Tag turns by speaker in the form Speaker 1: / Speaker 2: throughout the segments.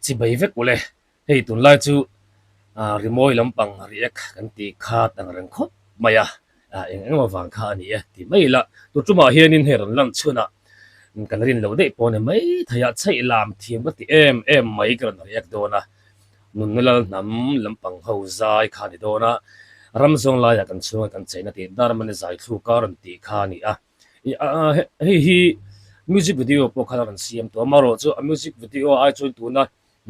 Speaker 1: Chibai vek ule, hei tunlai chu rimawi lampang react kan tih kha tang reng khawp mai a, eng eng emaw vang kha a ni e ti mai ila, tu tumah hianin hei rawn lan chhunah kan rin loh daih pawh a ni mai thei a, chheih lam thiam ka ti em em mai ka rawn react dawn a, nunna lal hnam lampang ho zai kha a ni dawn a, ram zawng laiah kan chhunga kan cheina tih Darmani zai thluka rawn tih kha a ni a. Hei hi music video pawh khan a rawn siam tawh a, amaherawh chu a music video ai chuan tuna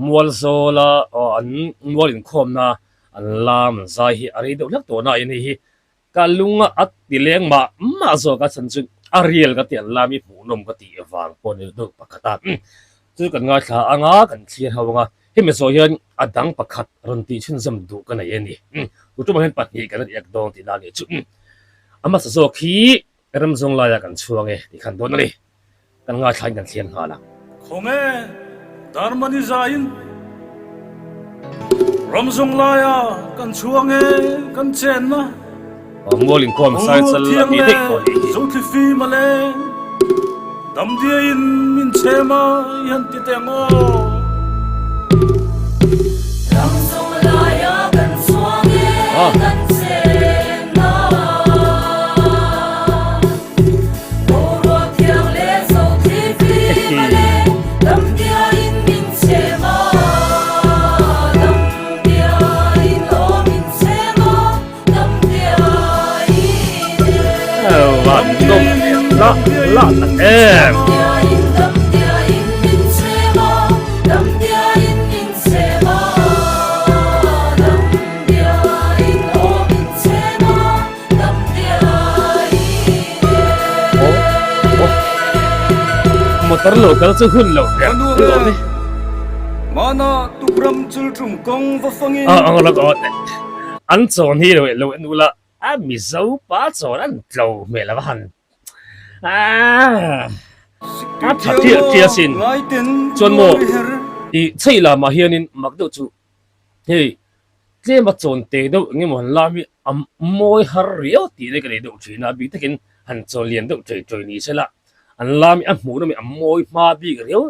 Speaker 1: mual zawla aw an mual inkhawmna an lam an zai hi a rei deuh hlek tawh nain hei hi ka lunga a ti leng mah mah zawk a chhan chu a real ka tih an lam hi hmuhnawm ka tih vang pawh a ni deuh pakhat a, chu kan ngaithla anga kan thlir ho anga hemi zawh hian a dang pakhat rawn tih chhunzawm duh ka nei a ni, tutumah hian pahnih kan riak dawn tihna a nih chu. A hmasa zawk hi ram zawng laia kan chhuang e tih khan dawn a ni. Kan ngaithlain kan thliam nghal ang.
Speaker 2: Khawnge Darmani zaiin ram zawng laia kan chhuang e kan chenna.
Speaker 1: Mual inkhawm sai chal a tih daih pawh nih hi.
Speaker 2: Zothli fim a leng damdiaiin min chhem a i han ti teh ang aw.
Speaker 3: Ram zawng laia kan chhuang e kan chenna. Boruak thiang leh zothli fim a leng damdiaiin min chhem a damdiaiin aw min chhem a.
Speaker 1: Motor lo kal chu hun lo ber
Speaker 2: hlawm e. Mana tukram chulṭum kawng va fangin.
Speaker 1: An chawn hi lo lo en ula a Mizo pa chawn an tlo hmel a va han a tha thiah thiah asin chuan maw ih chheih lamah hianin mak deuh chu hei tlem a chawn te deuh eng emaw han lam hi a mawi har riau tih na ka nei deuh thin a bik takin han chawn lian deuh ṭei ṭei ni sela an lam hi a hmuh nawm hi a mawi hma bik riau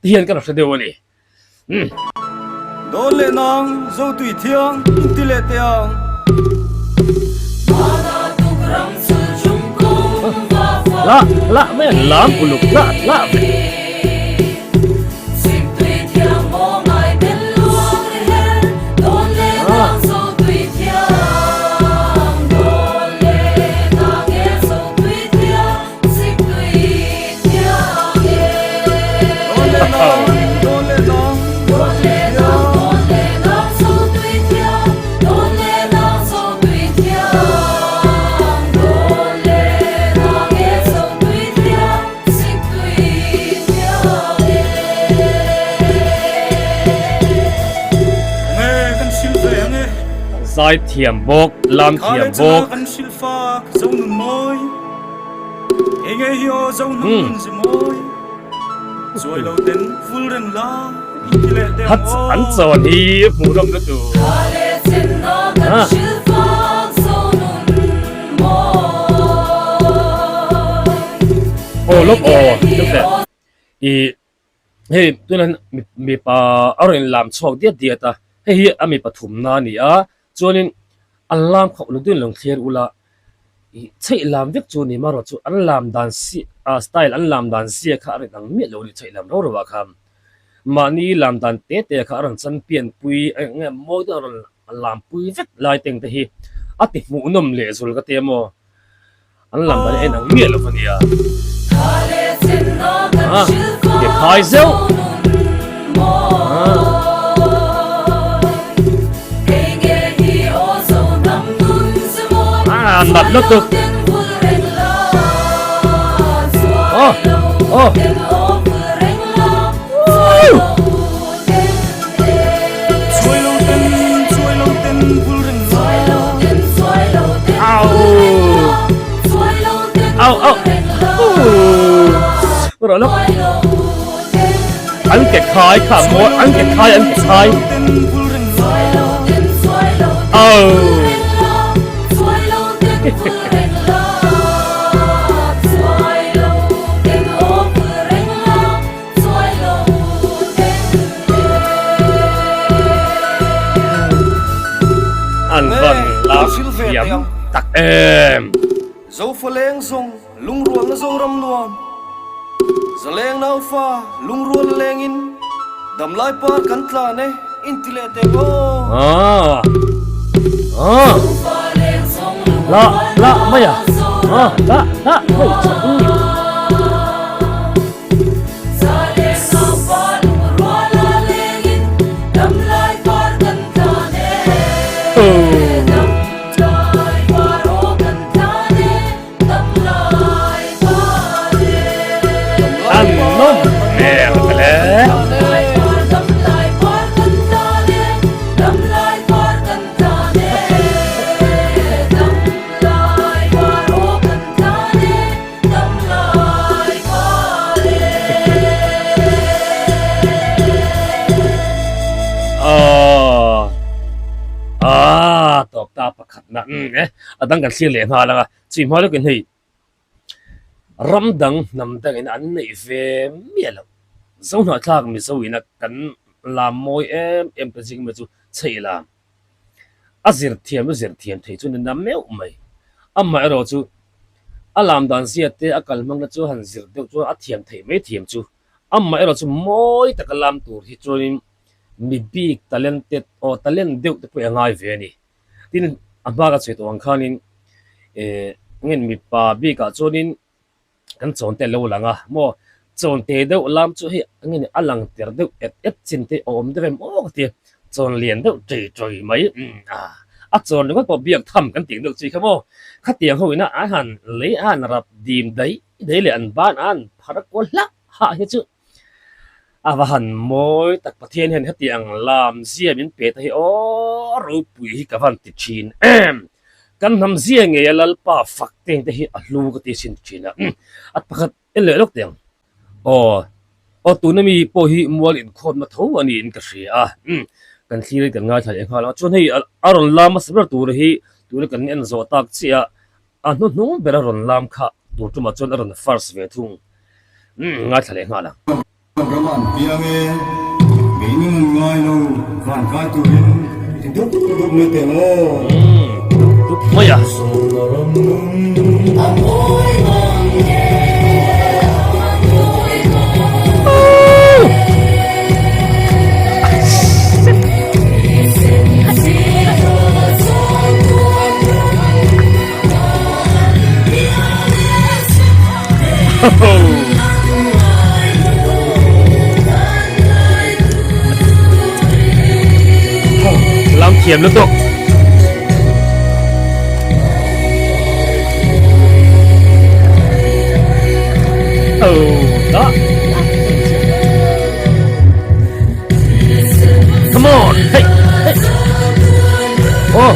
Speaker 1: te hian ka la hre deuh a ni.
Speaker 2: Dawn leh nang Zotui thiang inti leh teh ang.
Speaker 1: Lah lah mai an lam uluk lah lah mai. Zai thiam bawk, lam thiam bawk. Hat an chawn hi hmuh nawm na tur. Aw lawk aw deuh teh i hei tunah hian mipa a rawn inlam chhuak diat diat a hei hi a mipa thumna a ni a chuanin an lam khawp lo deuhin lo thlir ula ih chheih lam vek chu a ni marawh chu an lam dan si ah style an lam dan zia kha a rawn ang miah lo a ni chheih lam rau rau ah khan mahni lam dan te te kha a rawn champion pui eng nge mawi deuh a rawn lam pui vek lai teng te hi a ti hmuhnawm leh zul ka ti a maw an lam dan hi a inang miah lo a nia ah ke phai zeuh ah nat lutuk oh oh Au au Rồi lúc Anh kẹt khai khả mối Anh kẹt khai anh kẹt khai Au van lam thiam tak em.
Speaker 4: Zofa leng zawng lungrualna Zoram nuam, Zaleng naufa lungrual lengin damlai par kan tlan e inti leh teh aw.
Speaker 1: La la mai a la la hei An nawm hmel hle. Aw tawp ta pakhat na e a dang kan thlir leh nghal ang a chhui hma lawkin hei ram dang hnam dangin an neih ve miah loh Zohnahthlak Mizo ina kan lam mawi em em ta zing mai chu chheih lam. A zir thiam chu zir thiam thei chu ni na meuh mai. Amaherawh chu a lam dan zia te a kal hmang te chu han zir deuh chuan a thiam theih mai thiam chu. Amaherawh chu mawi taka lam tur hi chuanin mi bik talented aw talent deuh te pawh hi a ngai ve a ni. Tin a hma ka chhui tawh ang khanin eh nge mipa bikah chuanin Kan chawnte a lo lang a maw? Chawnte deuh lam chu hei eng nge a lang ter deuh et et chin te a awm deuh em aw ka ti a, chawn lian deuh ṭei ṭawi mai umm ah a chawn ringawt pawh biak tham kan tih deuh chi kha maw? Khatiang ho ina an han lei a han rap dim daih daih leh an ban a an phar kual hlak hah hi chu a va han mawi tak Pathian hian hetiang lam zia min pe ta hi aw ropui hi ka van ti ṭhin em! Kan hnam zia ngei a Lalpa fak teng te hi a hlu ka ti sin thin a, a pakhat en leh lawk teh ang. Aw, aw tuna mi pawh hi mual inkhawmna tho a niin ka hria a, kan thlir in kan ngaithla leh nghal ang. Chuan hei a rawn lam hmasa ber tur hi tuna kan en zawh tak chiah a, a hnuhnung ber a rawn lam kha tur tumah chuan a rawn first ve thung. Ngaithla leh nghal ang.
Speaker 5: Kan ram an piang e, kei nun an ngai lo, van kai turin i dup dup mai teh ang aw.
Speaker 1: Dup dup mai a. Lam thiam lutuk. Oh, đó. Come on. Hey. Hey. Oh.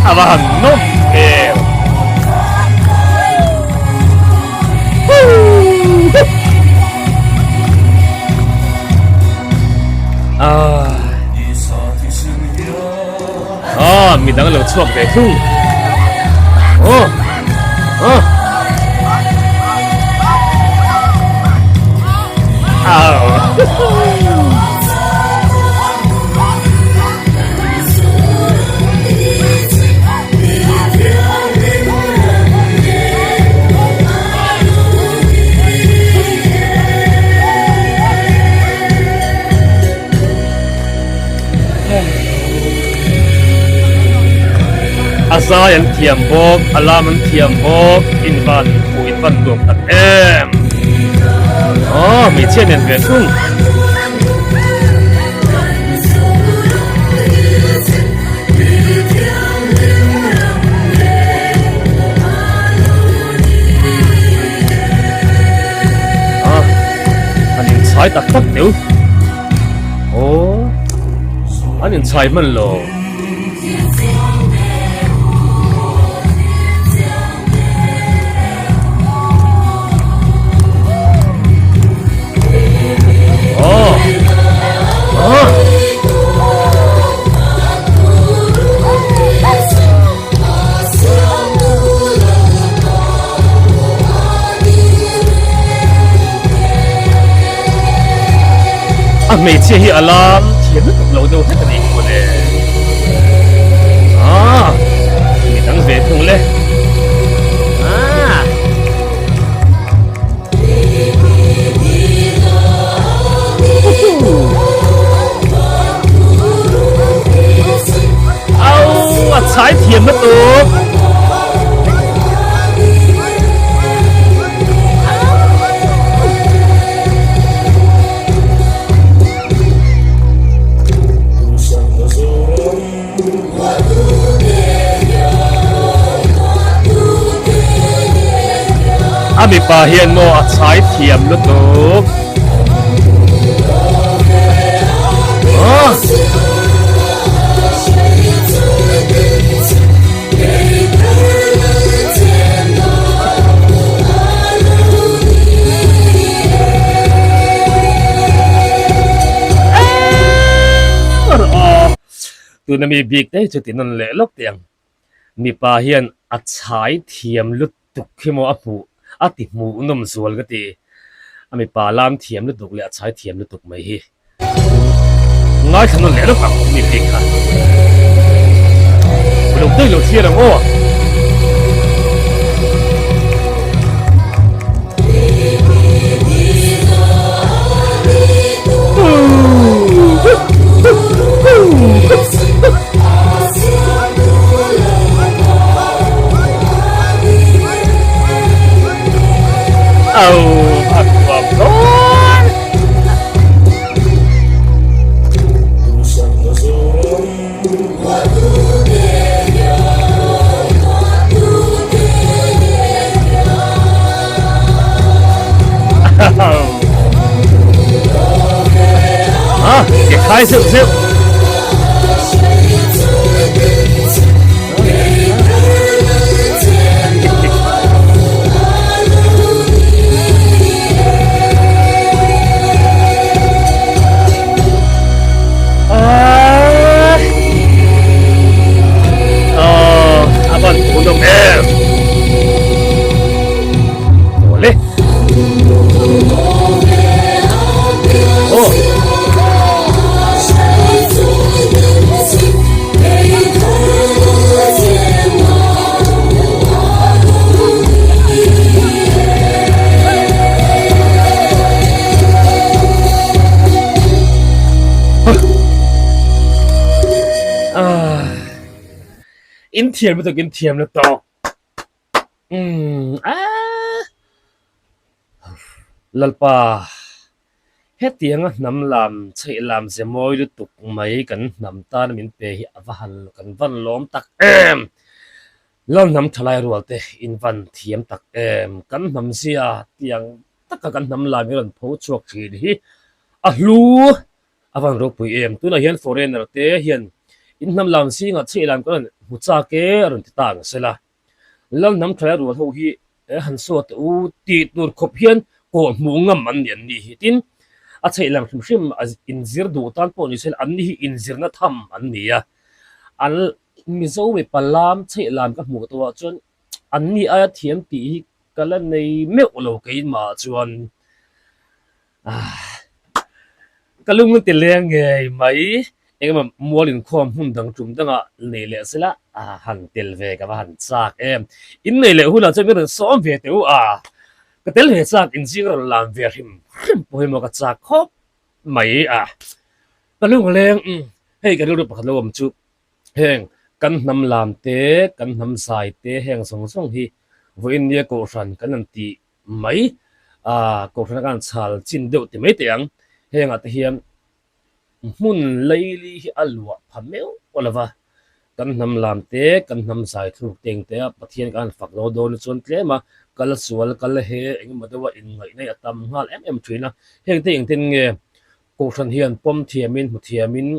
Speaker 1: A va han nawm hmel. Ah, mi dang lo chhuak ve thung. Oh. Oh. A zai an thiam bawk, a lam an thiam bawk, invan hmuh invan nuam tak em. Aw, hmeichhia nen ve thung. Ah, an inchhai tak tak deuh. Aw, an inchhai hman lo. A hmeichhia hi a lam thiam lutuk lo deuh hlek a nih mawle. Ah, mi dang ve thung le. Ah. Au, a chai thiam lutuk. A mipa hian maw a chai thiam lutuk. Tuna mi bik te chu ti nawn leh lawk teh ang. Mipa hian a chhai thiam lutuk hi maw a hmuh a ti hmuh nawm zual ka ti. A mipa lam thiam lutuk leh a chhai thiam lutuk mai hi. Ngaithla nawn leh lawk ang mi bik kha. Uluk daih lo thlir ang aw. Au, a kuam dawn. Ah, ke khai zeuh zeuh. A ban pun awm em awle aw In thiam lutuk in thiam lutuk umm aaa Lalpa hetianga hnam lam chheih lam ze mawi lutuk mai kan hnam tan min pe hi a va han kan van lawm tak em. Lalhnam thalai rual te in van thiam tak em? Kan hnam zia tiang taka kan hnam lam hi rawn pho chhuak thin hi a hlu a van ropui em? Tunah hian foreigner te hian in hnam lam zingah chheih lam kan rawn hmu chak e a rawn ti ta ang sela. Lalhnam thalai rual ho hi han saw teh u tih tur khawp hian kawh hmuh ngam an ni an ni hi. Tin, a chheih lam hrim hrim a inzir duh tan pawh ni sela an ni hi inzirna tham an ni a. An Mizo mipa lam chheih lam ka hmuh tawh ah chuan an ni aia thiam tih hi ka la nei meuh lo keimah chuan ah ka lung a ti leng ngei mai engemaw mual inkhawm hmun dang tum dangah nei leh sela ah han tel ve ka va han chak em in nei leh hunah chuan min rawn sawm ve teh u a ka tel ve chak inzing rawn lam ve hrim hrim pawh hi maw ka chak khawp mai a ka lung a leng hei ka rilru pakhat lo awm chu. Heng kan hnam lam te, kan hnam zai te heng zawng zawng hi vawiin nia kohhran kan han tih mai, ah kohhran a kan chhal chin deuh ti mai teh ang. Hengah te hian hmun leili hi a luah pha meuh lo va, kan hnam lam te, kan hnam zai thluk te engte a Pathian kan han fak lo dawn chuan tlem a, kal sual, kal he engemaw deuha inngaihna hi a tam nghal em em thin a. Hengte engtin nge kohhran hian pawm thiamin hmu thiamin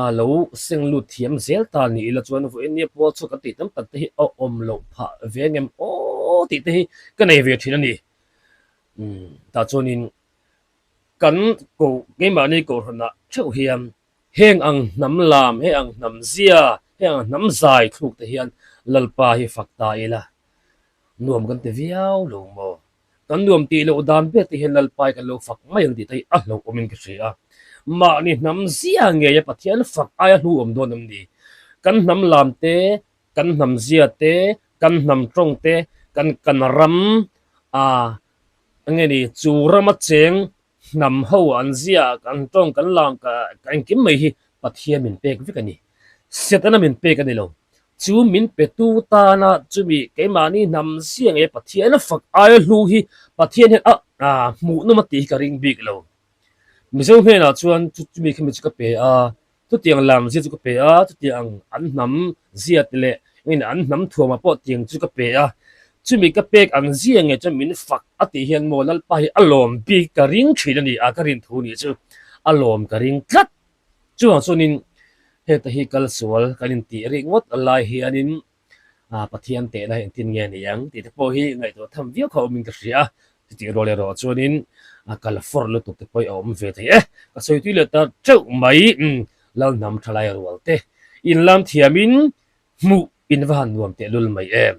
Speaker 1: A lo seng lut thiam zel ta ni ila chuan vawiin nia pawl chhuak kan tih tam tak te hi a awm loh phah ve ngem aw tih te hi ka nei ve thin a ni. Umm tah chuanin kan ko keimahni kohhranah theuh hian heng ang hnam lam, heng ang hnam zia, heng ang hnam zai thluk te hian Lalpa hi fak ta ila nuam kan ti viau lo maw? Kan nuam tih loh dan ber te hian Lalpai kan lo fak mai ang tih te hi a hlauhawmin ka hria a. Mahni hnam zia ngeia Pathian fak aia hnu awm dawn em ni? Kan hnam lam te, kan hnam zia te, kan hnam tawng te, kan kan ram a enge ni chu rama cheng hnam ho an zia kan tawng kan lam ka engkim mai hi Pathian min pek vek a ni. Setana min pek a ni lo. Chu min pe tu tana chumi keimahni hnam zia nge Pathian a fak aia hlu hi Pathian hian a hmuhnawm a tih hi ka ring bik lo. Mizo hnenah chuan chu chumi khami chu ka pe a, chutiang lam zia chu ka pe a, chutiang an hnam zia te leh engin an hnam thuamah pawh tiang chu ka pe a, chumi ka pek ang zia nge chuan min fak a tih hian maw Lalpa hi a lawm bik ka ring thin a ni a, ka rin thu nih chu a lawm ka ring tlat. Chuvang chuanin heta hi kal sual kan intih rih ngawt lai hianin ah Pathian tehna hi engtin nge ni ang tih te pawh hi ngaihtuah tham viau kha awmin ka hria a, chutih rual erawh chuanin a kal fawr lutuk te pawh hi a awm ve thei e. Ka sawi tui leh ta teuh mai umm Lalhnam thalai rual te inlam thiamin hmuh in va han nuam tehlul mai em.